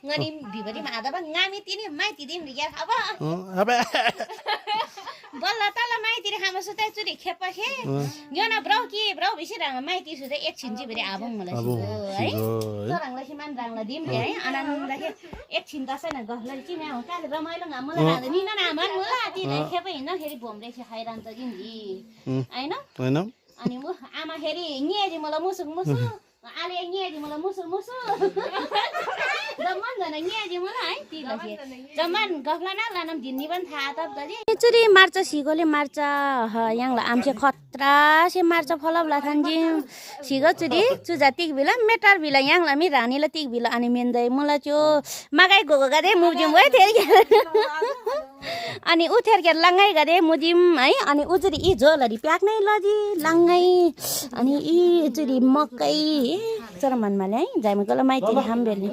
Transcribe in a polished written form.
ngani bibari ma ada ba ngami tini mai tini riya haba apa balla tala mai tini hama sutai churi khepa khe ngena bro bisi rang mai ti sutai एकछिन चाहिँ बरे आबौँ मलाई है तरङलाई सिमान रङलाई दिम है आनन्दले एकछिन दसैँ न गफलाई चिने हो काले रमाइलो न मलाई राँदा नि न नामान मुला तिले खेपै हिँड्दाखेरि भोमरे खाइरहन्छ जिन्जी हैन हैन अनि म आमा फेरि निएजी मलाई मुसुक मुसु आले निएजी मलाई मुसुक मुसु जम्मान जना निएजी मलाई है तिले जम्मान गफला ना लानम दिन्नी पनि थाहा त दली चुरी मार्च सिगोले मार्च यांगला आमचे खतरा से मार्च फलबला थान्जी सिगो चुरी चुजातिक बिला मेटार बिला यांगला मी रानीला तिक बिला अनि मेन्दै मलाई त्यो मागाई गोगो गदे मुजिम गए थेर अनि उठेर के लंगाई गदे मुजिम है अनि उजुरी इ झोलहरी प्याक नै लजी लंगाई अनि इ चुरी मकै चरमनमा ल्याइ जामे गला माइती हाम बेल्ने